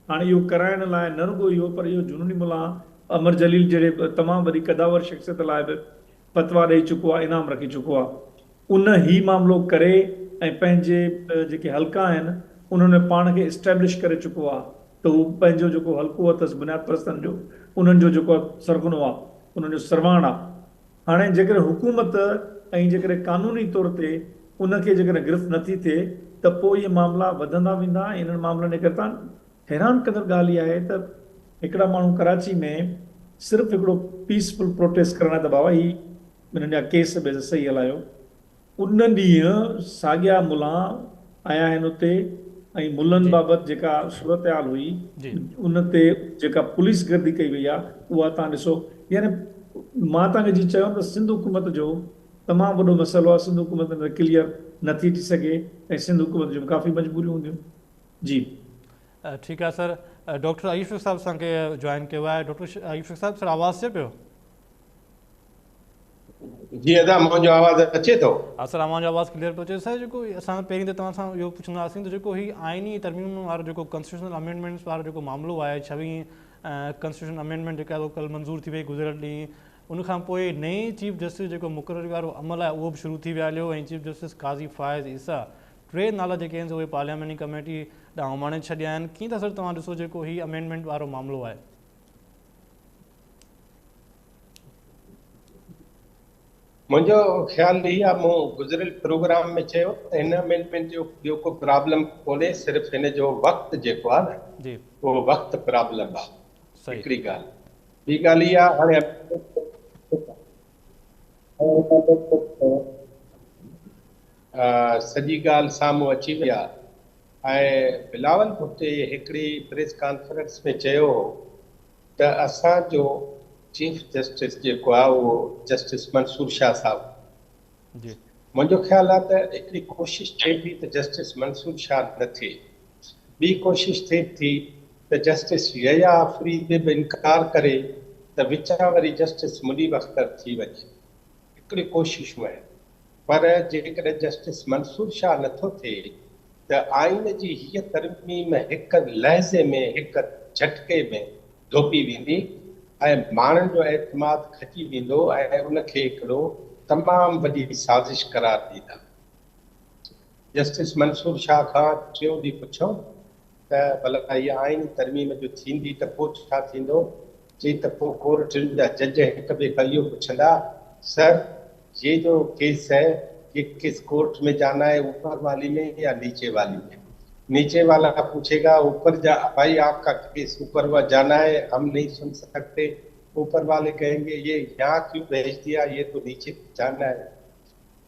هاڻي اهو ڪرائڻ لاء نه رڳو اهو پر اهو جنوني ملان امر جليل جهڙي تمام وڏي قداور شخصيت لاء به فتويٰ ڏئي چڪو آ انعام رکي چڪو آ. ان هي معاملو ڪري ۽ پنهنجي جيڪي حلقا آهن انهن ۾ پاڻ کي اسٽيبلش ڪري چڪو آهي ته هو پنهنجو جيڪو حلقو اٿس بنياد پرستن جو انهن جو جيڪو سرغنو آهي انهن جو سرواڻ آهي. هاڻي جيڪڏهن حڪومت ۽ جيڪڏهن قانوني طور تي ان کي جيڪڏهن گرفت نٿي ٿئي ته پوء اهي معاملا وڌندا ويندا ۽ انهن معاملن جي ڪري تان حيران ڪندڙ ڳالهه اها آهي ته هڪڙا ماڻهو ڪراچي ۾ صرف هڪڙو پيسفل پروٽيسٽ ڪرڻ آيا ته بابا هي انهن جا ڪيس بيس صحيح هلايو. ان ڏينهن ساڳيا ملان آيا آهن اتي ۽ ملن بابت جيڪا صورتحال هئي ان تي جيڪا پوليس گردي ڪئي وئي آهي اها توهان ڏسو يعني مان توهان کي جيئن چيو ته سنڌ حڪومت جو تمام وڏو مسئلو آهي سنڌ حڪومت ان تي ڪليئر نٿي اچي سگهي ۽ سنڌ حڪومت جون به ڪافي مجبوريون هونديون جي.
ٺيڪ آهي سر ڊاڪٽر ايوب شيخ صاحب اسان کي جوائن ڪيو آهي ڊاڪٽر ايوب شيخ صاحب سر آواز اچي پيو.
جي ادا منهنجو آواز اچي ٿو.
ها سر اوهان جو آواز ڪليئر پيو اچي سر جيڪو اسان پهرين ته توهان سان اهو پڇنداسين ته جيڪو هي آئيني ترميمن وارو جيڪو ڪانسٽيٽيوشنل امينڊمينٽس وارو جيڪو معاملو آهي ڇويهين ڪانسٽيٽيوشن امينڊمينٽ جيڪا آهي ڪل منظور ٿي وئي گذريل ڏينهن ان کان پوء نئين چيف جسٽس جيڪو مقرري وارو عمل آهي اهو به شروع ٿي ويو هليو ۽ چيف جسٽس قاضي فائز عيسيٰ ٽي نالا جيڪي آهن سو اهي پارلياماني ڪميٽي ڏانهن اماڻي ڇڏيا آهن ڪيئن ٿا سر توهان ڏسو جيڪو هي امينڊمينٽ وارو معاملو آهي.
منهنجو خيال هي آ مون گذريل پروگرام ۾ چيو ته هن امينڊمينٽ جو ٻيو ڪو پرابلم ڪونهي صرف هن جو وقت جيڪو آ نه اهو وقت پرابلم آ هڪڙي ڳالهه ٻي ڳالهه هي آ هاڻي سڄي ڳالهه سامهون اچي وئي آ ۽ بلاول ڀٽي هڪڙي پريس ڪانفرنس ۾ چيو هو ته اسان جو چيف جسٽس جيڪو آهي اهو جسٽس منصور شاهه صاحب جي منهنجو خيال آهي ته هڪڙي ڪوشش ٿئي ٿي ته جسٽس منصور شاهه نه ٿئي ٻي ڪوشش ٿئي ٿي ته جسٽس يحيٰ آفريدي به انڪار ڪري ته وچان وري جسٽس منيب اختر ٿي وڃي هڪڙيون ڪوششون آهن پر جيڪڏهن جسٽس منصور شاهه نٿو ٿئي ته آئين جي هيء ترميم هڪ لحظي ۾ هڪ جهٽڪي ۾ ڌوپي ويندي ۽ ماڻهن جو اعتماد کڄي ويندو ۽ ان کي هڪڙو تمام وڏي سازش قرار ڏيندا. جسٽس منصور شاهه کان ٽيون ڏينهن پڇيو ته ڀلا هيء آئيني ترميم جو ٿيندي ته پوء ڇا ٿيندو؟ چي ته پوء ڪورٽن جا جج هڪ ٻئي کان اهو پڇندا، سر يي جو ڪيس هي يي ڪس ڪورٽ ۾ جانا هي اوپر والي ۾ يا نيچي والي ۾؟ نيچي والا پوڇي گا اوپر جا ڀائي آپ ڪا ڪيس اوپر جانا هي هم نهين سن سڪتي، اوپر والي ڪهين گي يي يهان ڪيون ڀيج ديا يي تو نيچي جانا هي.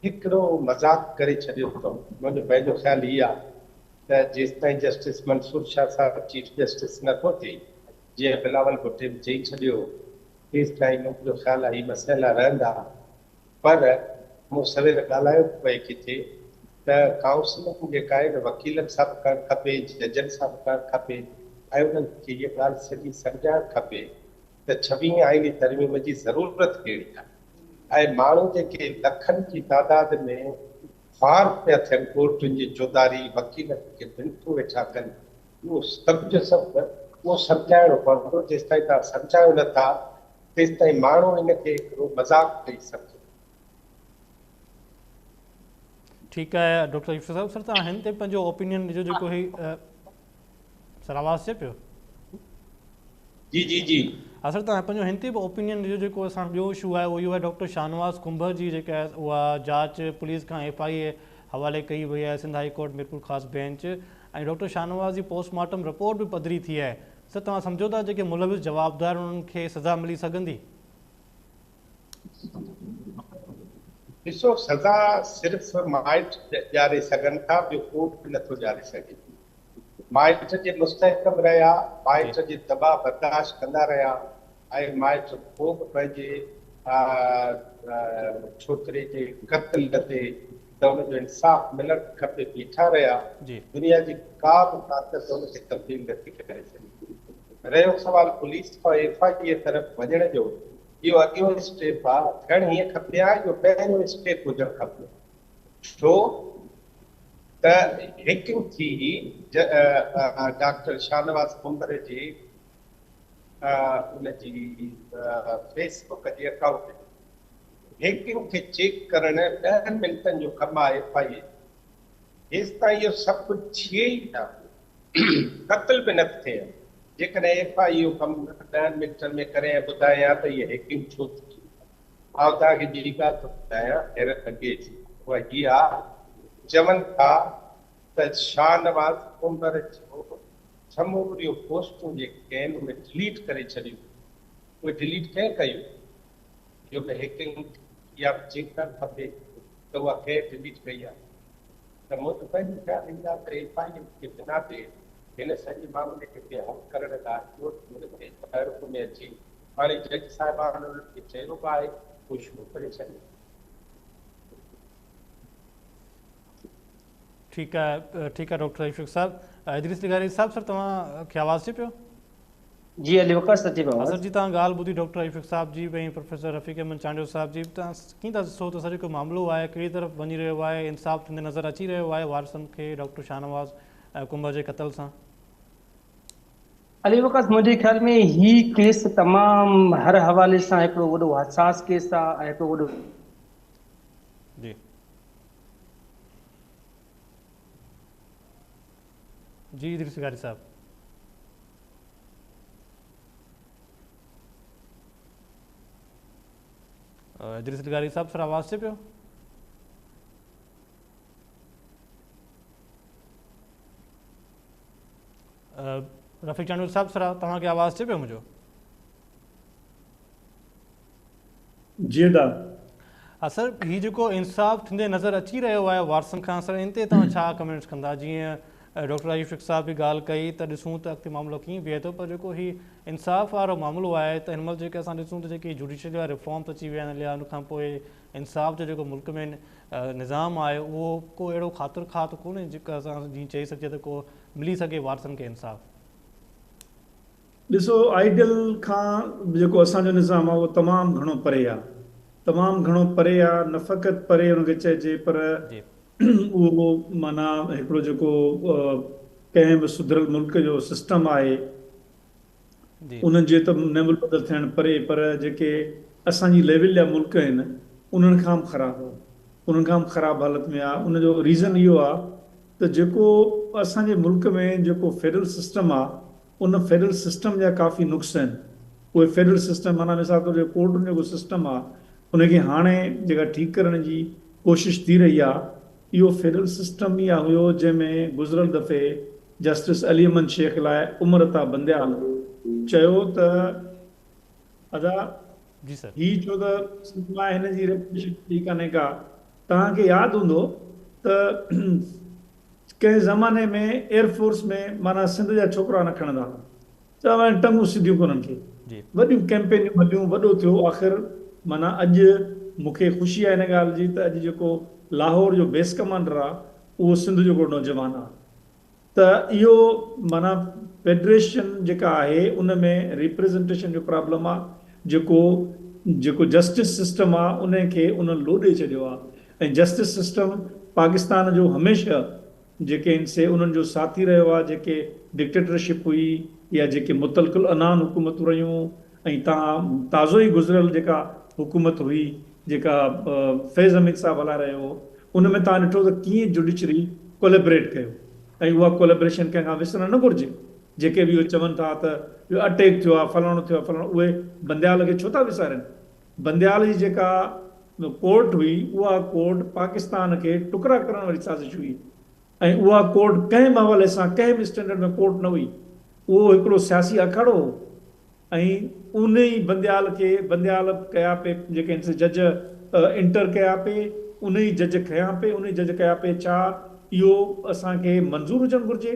هڪڙو مذاق ڪري ڇڏيو اٿئون. منهنجو پنهنجو خيال هي آ ته جيستائين جسٽس منصور شاهه صاحب چيف جسٽس نه ٿو ٿئي، جيئن بلاول ڀٽي به چئي ڇڏيو هو، تيستائين منهنجو خيال آ هي مسئلا رهندا. پر مون سوير ڳالهايو به پئي ڪٿي ته ڪائونسلنگ جيڪا آهي نه وڪيلن سان به ڪرڻ کپي، ججن سان به ڪرڻ کپي ۽ انهن کي هيء ڳالهه سڄي سمجهائڻ کپي ته ڇويهين آئيني ترميم جي ضرورت ڪهڙي آهي ۽ ماڻهو جيڪي لکن جي تعداد ۾ خوار پيا ٿين ڪورٽن جي چوڌاري وڪيلن کي منٿون ويٺا ڪن اهو سڀ جو سڀ اهو سمجهائڻو پوندو جيستائين توهان سمجهايو نه ٿا تيستائين ماڻهو ان کي هڪڙو مذاق پئي سمجهندو.
ٺيڪ آهي ڊاڪٽر يوسف صاحب سر توهان هن تي پنهنجو اوپينين ڏجو جيڪو هي سر آواز اچي پيو؟
جي جي جي.
ها سر توهان پنهنجو هن تي به اوپينين ڏجو جيڪو اسان ٻيو اشو آهي اهو اهو آهي ڊاڪٽر شاهنواز ڪنڀر جي جيڪا آهي اها جاچ پوليس کان ايف I اي حوالي ڪئي وئي آهي Sindh high court Mirpurkhas bench ۽ doctor Shahnawaz جي پوسٽ مارٽم رپورٽ به پڌري ٿي آهي سر توهان سمجهو ٿا جيڪي ملوث جوابدار انهن کي سزا ملي سگهندي؟
ڏسو سزا صرف مائٽ ڏياري سگهن ٿا ٻيو ڪو به نٿو ڏياري سگهي. مائٽ جي مستحڪم رهيا، مائٽ جي دٻاء برداشت ڪندا رهيا ۽ مائٽ پوء به پنهنجي ڇوڪري جي قتل تي ته ان جو انصاف ملڻ کپي بيٺا رهيا، دنيا جي ڪا به طاقت ان کي تبديل نٿي ڪري سگهي. رهيو سوال پوليس کان ايف I اي طرف وڃڻ جو، اهو اڳيون اسٽيپ آ، ٿيڻ هيئن کپي ها اهو پهريون اسٽيپ هجڻ کپي، ڇو ته هيڪنگ ٿي هئي ڊاڪٽر شاهنواز ڪنڀر جي ان جي فيس بڪ جي اڪائونٽ جي. هيڪنگ کي چيڪ ڪرڻ ڏهن منٽن جو ڪم آهي ايف I اي جو. جيستائين اهو سڀ ڪجهه ٿئي ئي نه، قتل به نه ٿئي ها، جيڪڏهن ايف I اي اهو ڪم ڏهن منٽن ۾ ڪري ۽ ٻڌائي ها ته هيء هيڪنگ ڇو ٿي. آئون توهان کي ٻي ڳالهه ٿو ٻڌايان، حيرت انگيز، اها هيء آهي، چون ٿا ته شاهنواز ڪنڀر جو سموريون پوسٽون جيڪي آهن اهي ڊليٽ ڪري ڇڏيون ويون. اهي ڊليٽ ڪنهن ڪيون؟ اهو به هيڪنگ اها به چيڪ ڪرڻ کپي ته اها ڪنهن ڊليٽ ڪئي آهي. ته منهنجو پنهنجو خيال هي آهي ته ايف I اي کي بنا دير هن سڄي معاملي کي حل ڪرڻ لاء ڪورٽ ۾ تحرڪ ۾ اچي هاڻي جج صاحبان انهن کي چيو به آهي اهو شروع ڪري ڇڏين.
ٺيڪ آهي ٺيڪ آهي ڊاڪٽر اشفيق صاحب ادريس لغاري صاحب سر توهان کي آواز اچي پيو؟
جي علي وقاص اچي پيو آواز.
سر جي توهان ڳالهه ٻڌي ڊاڪٽر اشفيق صاحب جي به ۽ پروفيسر رفيق احمد چانڊيو صاحب جي به توهان ڪيئن ٿا ڏسو ته سر جيڪو معاملو آهي ڪهڙي طرف وڃي رهيو آهي انصاف ٿيندي نظر اچي رهيو آهي وارثن کي ڊاڪٽر شاهنواز ڪنڀر جي قتل سان؟
علي وقاص منهنجي خيال ۾ هي ڪيس تمام هر حوالي سان هڪڙو وڏو حساس ڪيس آهي ۽ هڪڙو وڏو
جي جي ادريس لغاري صاحب. ادريس لغاري صاحب سر آواز اچي پيو؟ رفيق چانڊيو صاحب سر توهان کي آواز اچي پيو منهنجو؟
جي ادا.
ها سر هي جيڪو انصاف ٿيندي نظر اچي رهيو آهي وارثن کان سر ان تي توهان ڇا ڪمينٽس ڪندا جيئن ڊاڪٽر اشفيق صاحب به ڳالهه ڪئي ته ڏسون ته اڳتي معاملو ڪيئن بيهي ٿو پر جيڪو هي انصاف وارو معاملو آهي ته هن مهل جيڪي اسان ڏسون ته جيڪي جوڊيشل جا ريفارمس اچي ويا آهن هليا ان کان پوء انصاف جو جيڪو ملڪ ۾ نظام آهي اهو ڪو اهڙو خاطر خواهه ته ڪونهي جيڪا اسان جيئن چئي سگهجي ته ڪو ملي سگهي وارثن کي انصاف.
ڏسو آئيڊيل کان جيڪو اسان جو نظام آ اهو تمام گهڻو پري آ تمام گهڻو پري آ نه فقط پري ان کي چئجي پر اهو معنيٰ هڪڙو جيڪو ڪنهن به سڌريل ملڪ جو سسٽم آهي انهن جي ته نعم البدل ٿيڻ پري پر جيڪي اسان جي ليول جا ملڪ آهن انهن کان به خراب آ انهن کان به خراب حالت ۾ آ ان جو ريزن اهو آ ته جيڪو اسان جي ملڪ ۾ جيڪو فيڊرل سسٽم آ ان فيڊرل سسٽم جا ڪافي نقص آهن. اهي فيڊرل سسٽم معنيٰ مثال طور جيڪو ڪورٽن جو جيڪو سسٽم آ ان کي هاڻي جيڪا ٺيڪ ڪرڻ جي ڪوشش ٿي رهي آ اهو فيڊرل سسٽم ئي آ هيو جنهن ۾ گذريل دفعي جسٽس علي احمد شيخ لاء عمر عطا بنديال چيو ته ادا
جي سر.
هي ڇو ته سنڌ مان هن جي ريپوٽيشن ٺهي ڪانهي ڪا توهان کي ياد هوندو ته ڪنهن زماني ۾ ايئر فورس ۾ معنيٰ سنڌ جا ڇوڪرا نه کڻندا هئا. چوندا هئا ٽنگون سڌيون ڪونهن کي. وڏيون ڪئمپينيون هليون، وڏو ٿيو آخر معنيٰ اڄ مون کي خوشي آهي ان ڳالهه جي ته اڄ جيڪو لاهور جو بيس ڪمانڊر آهي اهو سنڌ جو هڪڙو نوجوان آهي ته اهو معنيٰ فيڊريشن جيڪا آهي ان ۾ ريپريزنٽيشن جو پرابلم آهي جيڪو جيڪو جسٽس سسٽم آهي ان کي انهن لوڏي ڇڏيو آهي ۽ جسٽس سسٽم پاڪستان جو هميشه جيڪي آهن سي انهن جو ساٿي رهيو آهي جيڪي ڊڪٽيٽرشپ هئي يا جيڪي مطلق العنان حڪومتون رهيون ۽ تان تازو ئي گذريل جيڪا حڪومت هئي جيڪا فيض حميد صاحب هلائي رهيو هو ان ۾ توهان ڏٺو ته ڪيئن جوڊيشري ڪوليبريٽ ڪيو ۽ اها ڪوليبريشن ڪنهن کان وسرڻ نه گهرجي جيڪي به اهو چون ٿا ته اهو اٽيڪ ٿيو آهي فلاڻو ٿيو آهي فلاڻو اهي بنديال کي ڇو ٿا وسارين بنديال جي جيڪا ڪورٽ هئي اها ڪورٽ پاڪستان کي ٽڪرا ڪرڻ واري سازش هئي ۽ اها ڪورٽ ڪنهن به حوالي سان ڪنهن به اسٽينڊرڊ ۾ ڪورٽ نه هئي اهو هڪڙو سياسي اکاڙو هو ۽ ان ئي بنديال کي بنديال ڪيا پي جيڪي آهن سي جج انٽر ڪيا پي ان ئي جج کنيا پي ان ئي جج ڪيا پي ڇا اهو اسان کي منظور هجڻ گهرجي؟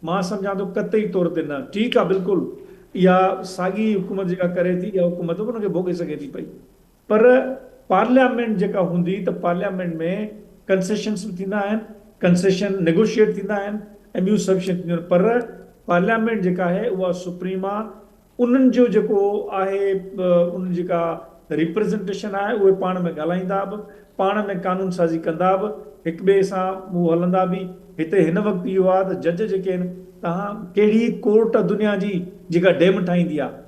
مان سمجهان ٿو قطعي طور تي نه. ٺيڪ آ بلڪل اها ساڳي حڪومت جيڪا ڪري ٿي اها حڪومت به ان کي ڀوڳي سگهي ٿي پئي پر پارليامينٽ جيڪا هوندي ته پارليامينٽ ۾ ڪنسيشنس به ٿيندا آهن ڪنسيشن نيگوشيئيٽ ٿيندا آهن ۽ ٻيون سڀ شيون ٿينديون آهن پر پارليامينٽ جيڪا آهي اها سپريم آ انهن جو جيڪو آهي انهن جي جيڪا ريپريزنٽيشن آهي اهي پاڻ ۾ ڳالهائيندا به پاڻ ۾ قانون سازي ڪندا به هڪ ٻئي سان هو هلندا به هتي هن وقت اهو آهي ته جج جيڪي آهن توهان ڪهڙي ڪورٽ آهي دنيا جي جيڪا ڊيم ٺاهيندي آهي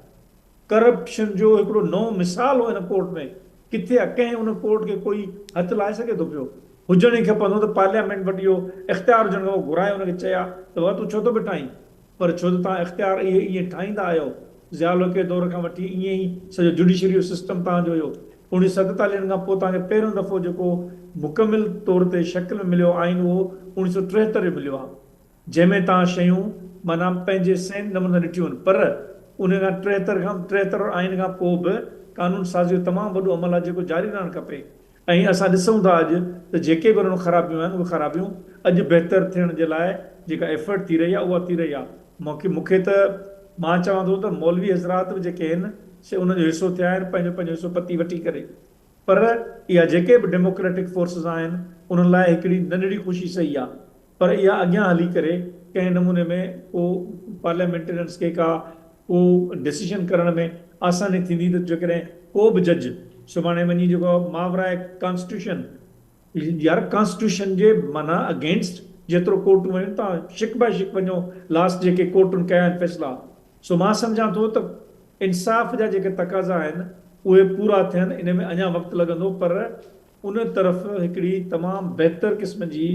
ڪرپشن جو هڪڙو نئون مثال هو هن ڪورٽ ۾ ڪٿي آ؟ ڪنهن ان ڪورٽ کي ڪوئي هٿ لائي سگهي ٿو پيو؟ هجڻ ئي کپندو ته پارليامينٽ وٽ اهو اختيار هجڻ کپي گهرائي ان کي چئي ها ته بابا تون ڇو ٿو بيٺو آهين؟ پر ڇو ته توهان اختيار اهي ائين ٺاهيندا آهيو، ضياء الحق جي دور کان وٺي ائين ئي سڄو جڊيشري جو سسٽم توهان جو هيو. اوڻيهه سؤ ستيتاليهن کان پوء توهان کي پهريون دفعو جيڪو مڪمل طور تي شڪل ۾ مليو آئين اهو 1973 جو مليو آهي. جنهن ۾ توهان شيون معنيٰ پنهنجي سين نموني سان ڏٺيون آهن پر ان کان 73 کان 73 آئين کان پوء به قانون سازي جو تمام وڏو عمل آهي جيڪو جاري رهڻ کپي ۽ اسان ڏسون ٿا اڄ ته جيڪي به انهن خرابيون آهن اهي خرابيون اڄ بهتر ٿيڻ جي لاء جيڪا ايفرٽ ٿي رهي آهي اها ٿي رهي آهي مونکي مونکي ته مان چوان ٿو ته مولوي حضرات به جيڪي آهن سي ان جو حصو ٿيا آهن پنهنجو پنهنجو حصو پتي وٺي ڪري پر اها جيڪي به ڊيموڪريٽڪ فورسز آهن انهن لاء هڪڙي ننڍڙي خوشي صحيح آهي پر اها اڳيان هلي ڪري ڪنهن نموني ۾ ڪو پارليامينٽرينس کي ڪا ڪو ڊسيشن ڪرڻ ۾ آساني ٿيندي ته جيڪڏهن ڪو به جج سڀاڻي وڃي جيڪو ماورائي ڪانسٽيٽيوشن يار ڪانسٽيٽيوشن جي معنيٰ اگينسٽ جيترو ڪورٽون ويون تان شق باء شق وڃو لاسٽ جيڪي ڪورٽن ڪيا آهن فيصلا سو مان سمجهان ٿو ته انصاف جا جيڪي تقاضا آهن اهي پورا ٿين ان ۾ اڃا وقت لڳندو پر ان طرف هڪڙي تمام بهتر قسم جي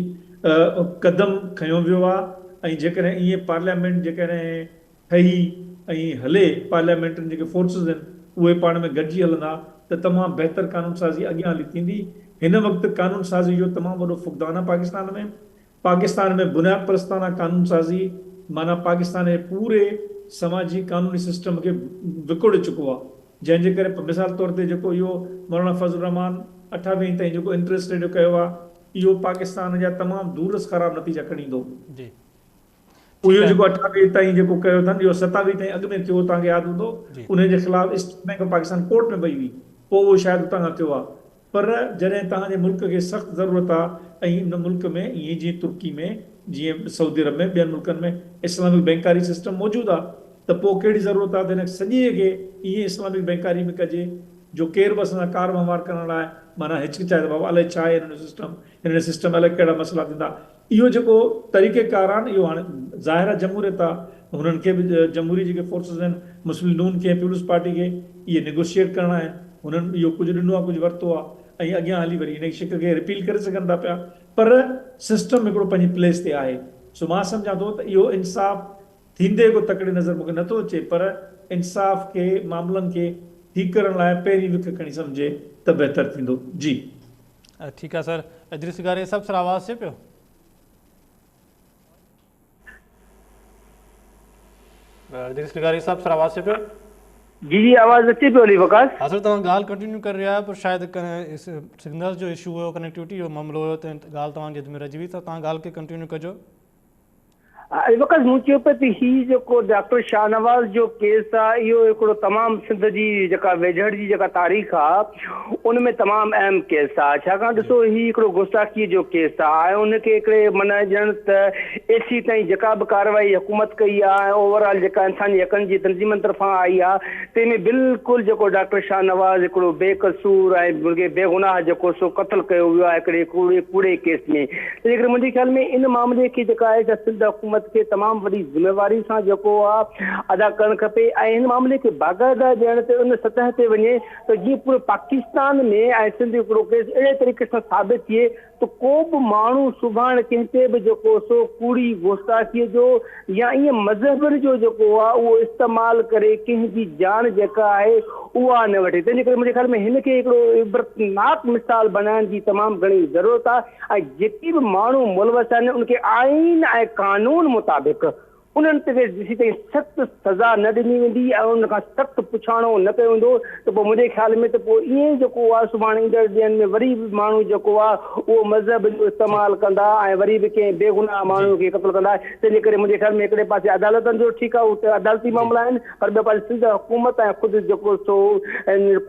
قدم کنيو ويو آهي ۽ جيڪڏهن ائين پارليامينٽ جيڪڏهن ٺهي ۽ هلي پارليامينٽرين جيڪي فورسز آهن اهي پاڻ ۾ گڏجي هلندا ته تمام بهتر قانون سازي اڳيان هلي ٿيندي. هن وقت قانون سازي جو تمام وڏو فقدان آهي پاڪستان ۾. پاڪستان ۾ بنياد پرستانه قانون سازي معنيٰ پاڪستان جي پوري سماجي قانوني سسٽم کي وڪوڙي چڪو آهي جنهن جي ڪري مثال طور تي جيڪو اهو مولانا فضل الرحمان اٺاويهين تائين جيڪو انٽريسٽ ريٽ جو ڪيو آهي اهو پاڪستان جا تمام دورس خراب نتيجا کڻي ايندو.
جي
اهو جيڪو اٺاويهه تائين جيڪو ڪيو اٿن اهو ستاويهه تائين اڳ ۾ ٿيو هو توهان کي ياد هوندو انهي جي خلاف state bank of Pakistan court ۾ وئي هئي پوء اهو شايد اتان کان ٿيو آهي پر جڏهن توهان جي ملڪ کي سخت ضرورت آهي ۽ ان ملڪ ۾ ائين جيئن ترڪي ۾ جيئن سعودي عرب ۾ ٻين ملڪن ۾ اسلامڪ بينڪاري سسٽم موجود آهي ته پوء ڪهڙي ضرورت آهي ته هن سڄي کي ائين اسلامڪ بينڪاري ۾ ڪجي جو ڪير به اسان سان ڪار وهنوار ڪرڻ لاء معنيٰ هچڪچائي ته بابا الائي ڇا آهي هنن جو سسٽم هنن جي سسٽم ۾ الائي ڪهڙا مسئلا ٿيندا اهو جيڪو طريقه ڪار آهي نه اهو هاڻي ظاهر آهي جمهوريت آهي هنن کي به جمهوري جيڪي فورسز آهن مسلم ليگ نون کي ۽ پيپلز پارٽي کي اهي نيگوشيئيٽ ڪرڻا آهن هنن اهو ڪجهه ڏنو آهي ڪجهه ورتو آهي ۽ اڳيان هلي وري ان شق کي رپيل ڪري سگهن ٿا پيا پر سسٽم هڪڙو پنهنجي پليس تي آهي سو مان سمجهان ٿو ته اهو انصاف ٿيندي ڪو تڪڙي نظر مون کي نٿو اچي پر انصاف کي معاملن کي ٺيڪ ڪرڻ لاء پهرين وک کڻي سمجهي ته بهتر ٿيندو جي.
ٺيڪ آ سر ادريس لغاري صاحب سر آواز اچي پيو. ادريس لغاري صاحب سر آواز اچي پيو.
جي جي آواز اچي پيو علي وقاص.
ها سر توهان ڳالهه ڪنٽينيو ڪري رهيا آهيو پر شايد سگنلز جو اشو هيو ڪنيڪٽيوٽي جو معاملو هيو ته ڳالهه توهان جي اڌ ۾ رهجي وئي ته توهان ڳالهه کي ڪنٽينيو ڪجو.
علي وقاص مون چيو پئي ته هي جيڪو ڊاڪٽر شاهنواز جو ڪيس آ اهو هڪڙو تمام سنڌ جي جيڪا ويجهڙ جي جيڪا تاريخ آ ان ۾ تمام اهم ڪيس آ ڇاڪاڻ ڏسو هي هڪڙو گستاخي جو ڪيس آ ۽ ان کي هڪڙي معنيٰ ڄڻ ته ايسي تائين جيڪا به ڪارروائي حڪومت ڪئي آ ۽ اوور آل جيڪا انساني حقن جي تنظيمن طرفان آئي آ تنهن ۾ بلڪل جيڪو ڊاڪٽر شاهنواز هڪڙو بي قصور ۽ بيگناهه جيڪو سو قتل ڪيو ويو آ هڪڙي ڪوڙي ڪوڙي ڪيس ۾ تنهن ڪري منهنجي خيال ۾ ان معاملي کي جيڪا آهي سا سنڌ حڪومت کي تمام وڏي ذميواري سان جيڪو آهي ادا ڪرڻ کپي ۽ هن معاملي کي باقاعده ڄڻ ته ان سطح تي وڃي ته جيئن پوري پاڪستان ۾ ۽ سنڌ هڪڙو ڪيس اهڙي طريقي سان ثابت ٿئي ته ڪو به ماڻهو سڀاڻ ڪنهن تي به جيڪو سو ڪوڙي گستاخي جو يا ائين مذهبن جو جيڪو آهي اهو استعمال ڪري ڪنهن جي جان جيڪا آهي اها نه وٺي تنهن جي ڪري منهنجي خيال ۾ هن کي هڪڙو عبرتناڪ مثال بنائڻ جي تمام گهڻي ضرورت آهي ۽ جيڪي به ماڻهو ملوث آهن ان کي آئين ۽ قانون مطابق انهن تي جيسين تائين سخت سزا نه ڏني ويندي ۽ انهن کان سخت پڇاڻو نه ڪيو ويندو ته پوء منهنجي خيال ۾ ته پوء ائين ئي جيڪو آهي سڀاڻي ايندڙ ڏينهن ۾ وري به ماڻهو جيڪو آهي اهو مذهب جو استعمال ڪندا ۽ وري به ڪنهن بيگناهه ماڻهو کي قتل ڪندا تنهن جي ڪري منهنجي خيال ۾ هڪڙي پاسي عدالتن جو ٺيڪ آهي اهي عدالتي معاملا آهن پر ٻئي پاسي سنڌ حڪومت ۽ خود جيڪو سو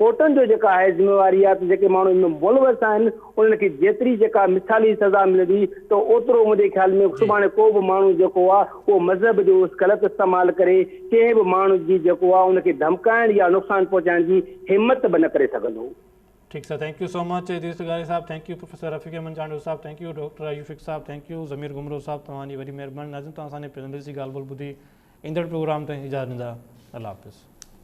ڪورٽن جو جيڪا آهي ذميواري آهي ته جيڪي ماڻهو ان ۾ ملوث آهن انهن کي جيتري جيڪا مثالي سزا ملندي ته اوترو منهنجي خيال ۾ سڀاڻي ڪو به ماڻهو جيڪو آ اهو مذهب جو غلط استعمال ڪري ڪنهن به ماڻهو جي جيڪو آ ان کي ڌمڪائڻ يا نقصان پهچائڻ جي همت به نه ڪري سگهندو.
ٺيڪ sir thank you so much Idrees لغاري صاحب thank you professor Rafiq Ahmed Chandio صاحب thank you doctor Ayub صاحب thank you Zamir Ghumro صاحب توهان جي وڏي مهرباني ناظرين توهان اسان جي پينل جي ڳالهه ٻولهه ٻڌي ايندڙ پروگرام تائين اجازت ڏيندا الله حافظ.